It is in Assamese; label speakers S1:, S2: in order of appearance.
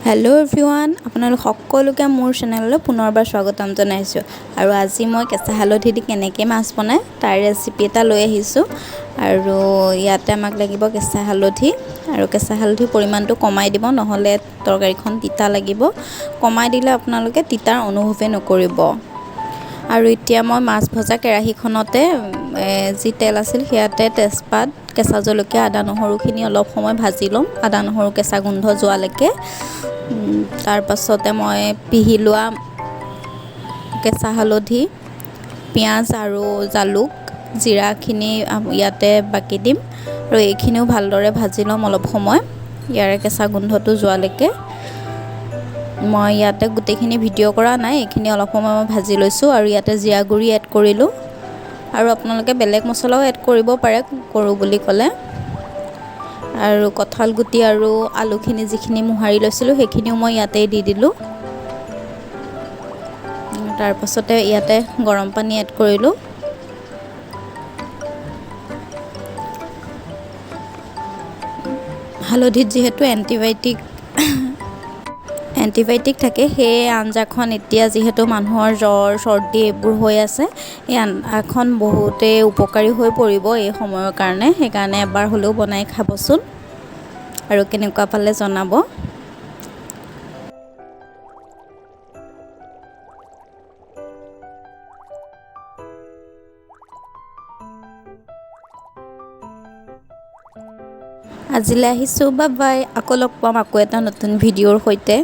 S1: হেল্ল' এভৰিৱান, আপোনালোক সকলোকে মোৰ চেনেললৈ পুনৰবাৰ স্বাগতম জনাইছোঁ। আৰু আজি মই কেঁচা হালধি দি কেনেকৈ মাছ বনায় তাৰ ৰেচিপি এটা লৈ আহিছোঁ। আৰু ইয়াতে আমাক লাগিব কেঁচা হালধি, আৰু কেঁচা হালধিৰ পৰিমাণটো কমাই দিব, নহ'লে তৰকাৰীখন তিতা লাগিব। কমাই দিলে আপোনালোকে তিতাৰ অনুভৱেই নকৰিব। আৰু এতিয়া মই মাছ ভজা কেৰাহীখনতে যি তেল আছিল সেয়াতে তেজপাত, কেঁচা জলকীয়া, আদা নহৰুখিনি অলপ সময় ভাজি ল'ম, আদা নহৰু কেঁচা গোন্ধ যোৱালৈকে। তাৰপাছতে মই পিহি লোৱা কেঁচা হালধি, পিঁয়াজ আৰু জালুক, জিৰাখিনি ইয়াতে বাকি দিম। আৰু এইখিনিও ভালদৰে ভাজি ল'ম অলপ সময়, ইয়াৰে কেঁচা গোন্ধটো যোৱালৈকে। মই ইয়াতে গোটেইখিনি ভিডিঅ' কৰা নাই, এইখিনি অলপ সময় মই ভাজি লৈছোঁ। আৰু ইয়াতে জিৰা গুড়ি এড কৰিলোঁ। আৰু আপোনালোকে বেলেগ মছলাও এড কৰিব পাৰে কৰোঁ বুলি ক'লে। আৰু কঁঠাল গুটি আৰু আলুখিনি যিখিনি মোহাৰি লৈছিলোঁ সেইখিনিও মই ইয়াতেই দি দিলোঁ। তাৰপাছতে ইয়াতে গৰম পানী এড কৰিলোঁ। হালধিত যিহেতু এণ্টিবায়'টিক থাকে, সেই আঞ্জাখন এতিয়া যিহেতু মানুহৰ জ্বৰ, চৰ্দি এইবোৰ হৈ আছে, এই আঞ্জাখন বহুতেই উপকাৰী হৈ পৰিব এই সময়ৰ কাৰণে। সেইকাৰণে এবাৰ হ'লেও বনাই খাবচোন আৰু কেনেকুৱা পালে জনাব। আজিলৈ আহিছোঁ, বাই বাই। আকৌ লগ পাম আকৌ এটা নতুন ভিডিঅ'ৰ সৈতে।